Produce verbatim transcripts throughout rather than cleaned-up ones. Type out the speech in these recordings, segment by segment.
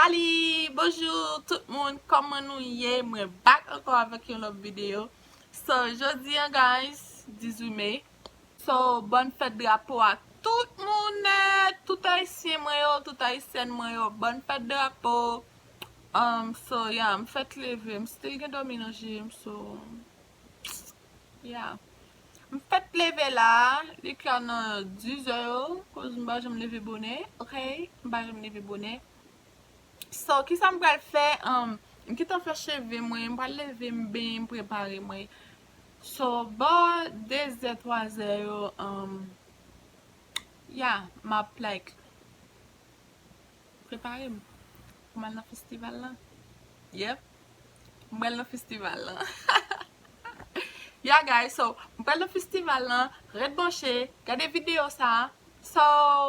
Salut, bonjou tout moun, kòman nou ye? Mwen back ankò avèk yon lòt videyo. So, jodi a, guys, dizuit me. So, bòn fèt drapo a tout moun nèt, tout ayisyen mwen yo, tout ayisyèn mwen yo, bòn fèt drapo. Um, so, yeah, m fèk leve, m still gen dòmi nan je m, so, yeah. M fèk leve la, li klè nan dizè yo, koz m pa janm leve bonè, ok? M pa janm leve bonè. So, kisa m pral fè? Um, m gentan fè cheve mwen, m pral leve, m benyen, m prepare mwen. So, bò dezè, twazè yo, um, yeah, m ap, like, prepare m pou m al nan festival lan. Yep. M pral nan festival lan. Yeah, guys, so, m pral nan festival lan. Ret branche, gade videyo sa. So,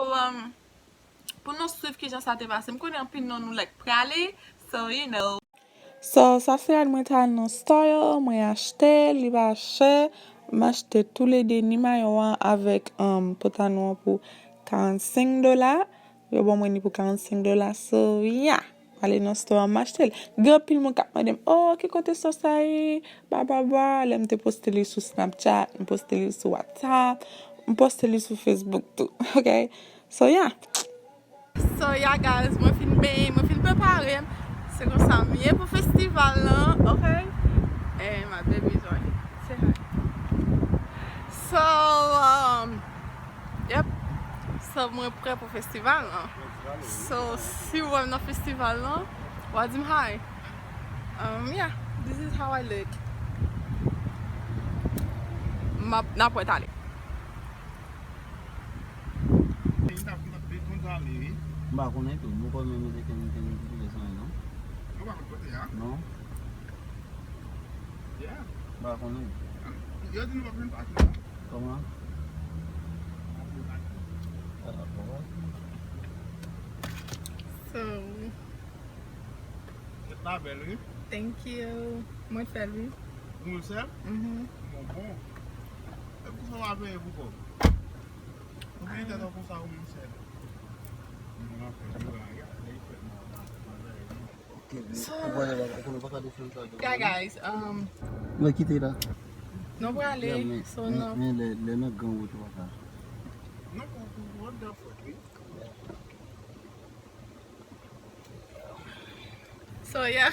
um, pou nou swiv kijan sa te pase. M konnen anpil nan nou, like, prale. So, you know. So, sa se rad mwen t al nan store yo, mwen achte, li pa chè. M achte toulede, ni mayo a avèk, um, pantalon an pou karannsenk dola. Yo ban mwen li pou karannsenk dola. So, yeah. M ale nan store an, m achte l. Gen anpil moun k ap mande m, "Oh, ki kote store sa ye?" Bla, bla, bla. Lè m te poste li sou Snapchat, m poste li sou WhatsApp, m poste li sou Facebook tou. Ok? So, yeah. So, yeah, guys, mwen fin benyen, mwen fin prepare m. Se konsa m ye pou festival lan, ok? Eh, my baby is right. Say hi. So, um, yep. So, mwen prè pou festival lan. So, si w wè m nan festival lan, w a di m hi. Um, yeah, this is how I look. M ap, n ap wè talè. M pa konnen tou. Mwen konnen mwen te kenbe kenbe sou leson an, non? Ou pa konn kote a? Non. Yeah. M pa konnen. Yo di nou pa konn pati. Kòman? So, Tet la bèl, wi. Thank you. Mwen fè l, wi. Ou menm sèl? Mhm. Bon, bon. E pou sa w a peye pou kò? Ou peye tèt ou konsa ou menm sèl. Mwen ap fè wi, a, ya, lè fèt mwen ap fè. Ok, ou pa, ou pa ka defann sa. Yeah, guys, um, mwen kite la. Non, prale, yeah, men, so men, non. Men lè, lè nan gran wout ou pa ka. Non, pou, pou, pou, what the fuck, wi. So, yeah.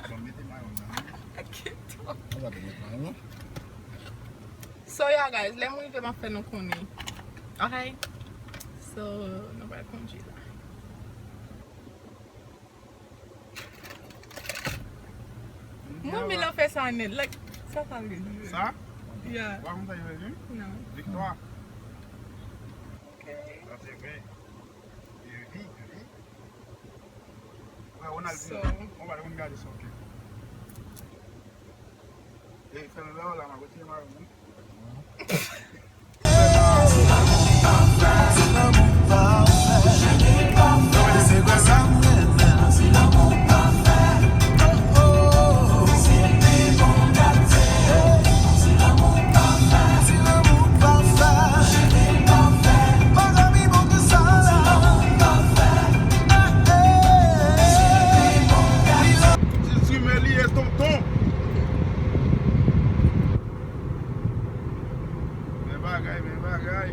Bon, mete mayo nan. I can't talk. Ou pa te met mayo, non? So, yeah, guys, lè m rive, m ap fè nou konnen. Ok? So, nou pral kondui la. Mwen, men lè w fè sa nèt. Like, sa pa vle di. Sa? Yeah. Ou pa konn sa ki vle di? Non. Viktwa. Ok. Sa se vre. E vi, vi. Wè, Ronaldinho. So. On va, on gade sa, ok. E fè l la, la, m a retire mayo m wi. Ti Jimmy li ye tonton. Men bagay, men bagay.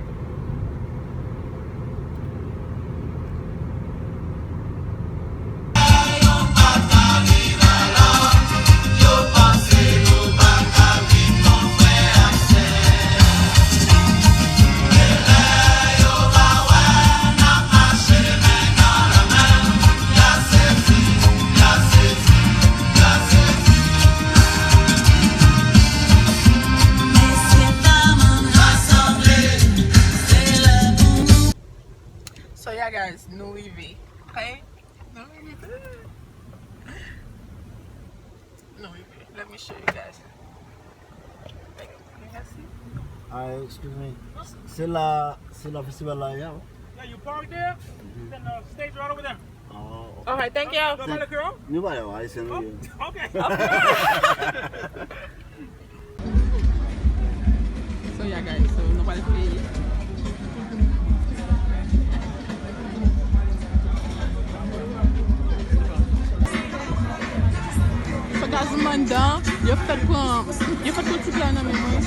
So yeah, guys, nou rive. Ok? Nou rive. Nou rive. Let me show you guys. Ah, excuse me. Se la, se la festival la ye a, wi. Yeah, you park there, then the stage right over there. Oh. All right, thank you. Go by the girl. Nou pa yo, Ayisyen nou ye. Okay. So yeah, guys, so nou pral peye. Anndan, yo fèk pran, yo fèk pran ti kè nan men mwen.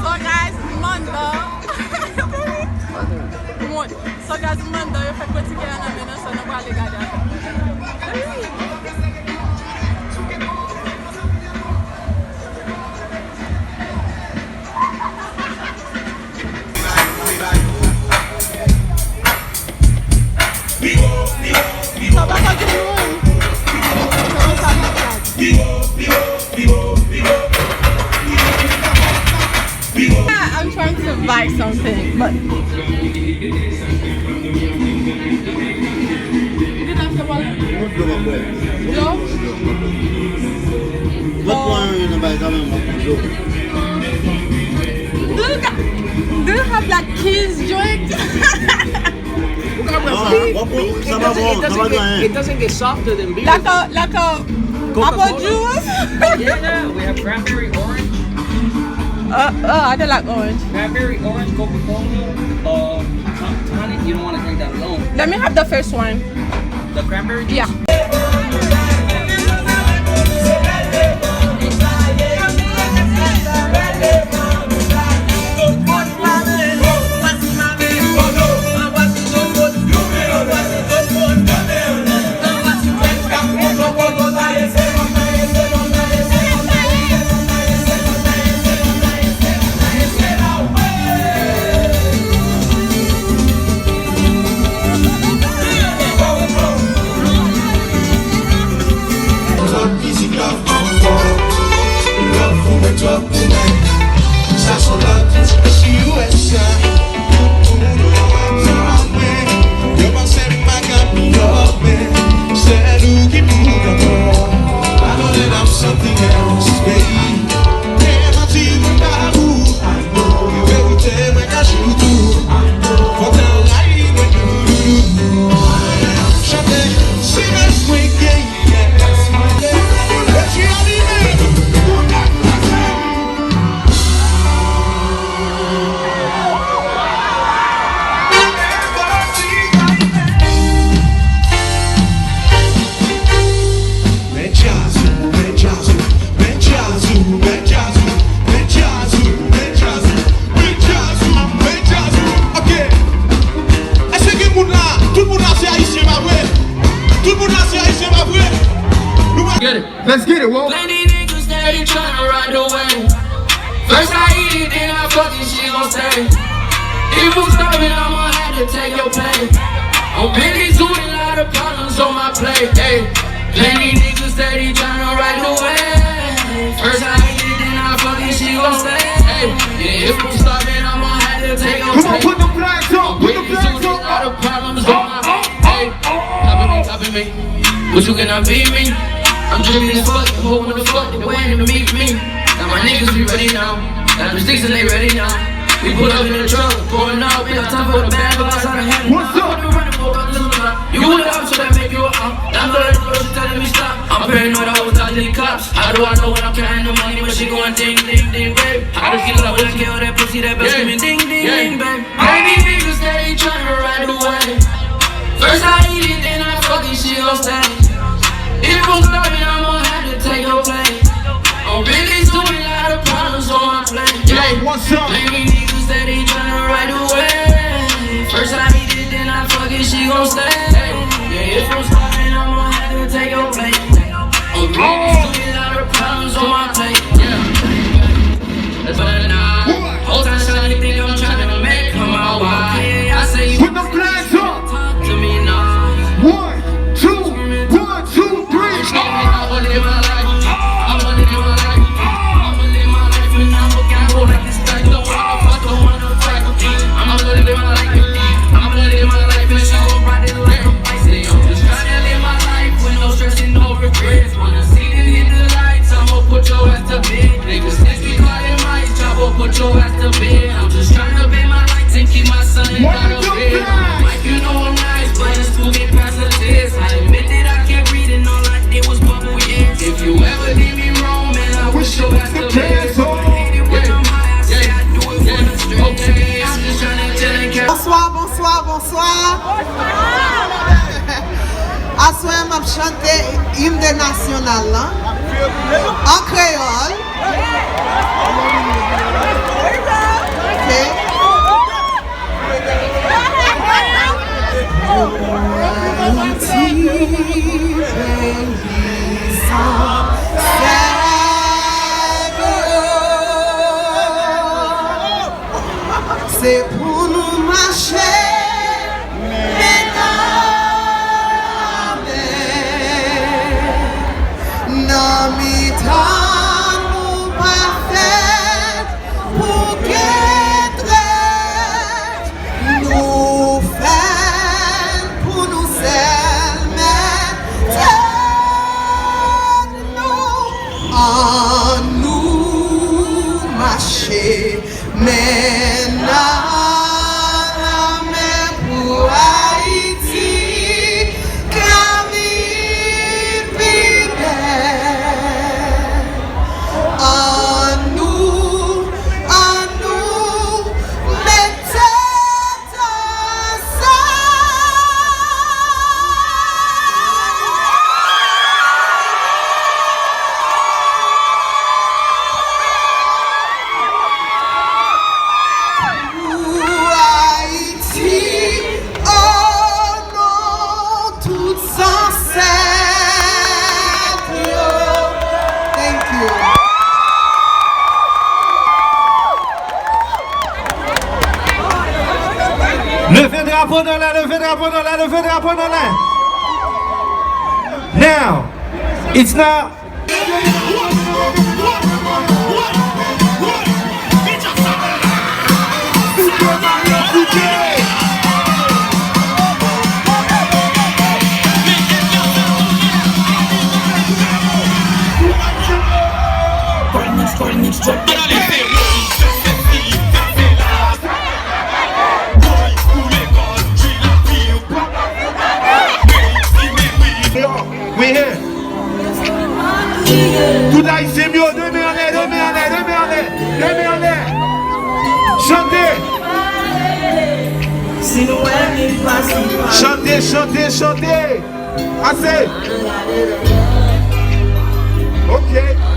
So guys, m anndan. Mwen, so guys, m anndan, yo fèk pran ti kè nan men nou, so nou prale gade avè m. I'm trying to buy something, but Do you, do you have like kids drink? Ou ka bwè sa. Sa pa bon, sa pa gen anyen. It doesn't get softer than beer. Like a, like a apple juice? Yeah, we have cranberry orange. Uh, oh, I don't like orange. Cranberry orange, Coca-Cola, uh, to-, tonic. You don't wanna drink that alone. Let me have the first one. The cranberry juice? Yeah. Ok. Èske gen moun la? Tout moun la se ayisyen, pa vre? Tout moun la se ayisyen, pa vre? Nou pa... Get it. Let's get it, whoa. Plenty niggas steady tryna ride the wave. First I eat it, then I fuck it, she gon' stay. If I'm starving, I'ma have to take your pay. I'm really doing a lot of problems on my plate, ayy. Plenty niggas steady tryna ride the wave. First I eat it, then I fuck it, she gon' stay. Ayy, yeah, if I'm starving, I'ma have to take your pay. Come on, put the flags up, put the flags up. I'm really doing a lot of problems on my, ayy. Topping me, topping me. But you cannot beat me. I'm dripping as fuck, you hoe wanna fuck, they waiting to meet me. Now my niggas be ready now. Got them sticks and they ready now. We pull up in the truck, pouring up. We got time for the bad boys out of hand. What's up? You wanna up so that make you a up. I'm gonna know she telling me stop. I'm paranoid, I always talk to the cops. How do I know when I'm counting the money when she going ding, ding, ding, babe? How does she love when I get all that pussy, that bitch screaming ding, ding, ding, babe? Many niggas steady tryna ride the wave. First I eat it, then I fuck it, she gon' stay. If I'm starving, I'ma have to take your place. I'm really doing a lot of problems on my plate. Yo, what's up? Many niggas steady tryna ride the wave. First I eat it, then I fuck it, she gon' stay. Yeah, if I'm starving, I'ma have to take your place. I'm really doing a lot of problems on my plate. Yeah. But nah, whole time shawty think I'm tryna make her my wife. I say you put the flags up. Talk to me now. One, two, one, two, three. I'm living my life. I'm living my life. I'm living my life and I'm a gamble like this thing. Don't wanna fuck, don't wanna fight. I'm living my life. I'm living my life and she gon' ride it like a bicycle. Just tryna live my life with no stress and no regrets. Wanna see them hit the lights, I'ma put your ass to bed. Niggas, since we caught in mice, Chavo, put your ass to bed. I'm just tryna pay my lights and keep my son and daughter fed. Like, you know I'm nice, but it's too get past the test. I admit that I can't read and all I did was bubble, yes. If you ever did me wrong, man, I wish your ass to bed. So I hate it when I'm high, I say I do it for the stress. I'm just tryna chill and catch. Bonsoir, bonsoir, bonsoir. Mwen, m ap chante imn nasyonal lan an kreyòl. Ok. Pou yon ti peyi san sèl Se pou nou mache men nan lamen. Nan mitan nou pa fèt pou gen trèt. Nou fè l pou nou sèl men tèt nou. Annou mache men nan lamen pou Ayiti ka vin pi bèl. Annou, annou met tèt ansanm. Pou Ayiti, o non tout zansèt yo. Thank you. Leve drapo nan lè, leve drapo nan lè, leve drapo nan lè. Now, it's not We here. Tout Ayisyen yo, de men anlè, de men anlè, de men anlè, de men anlè. Chante. Chante, chante, chante. Ase. Ok.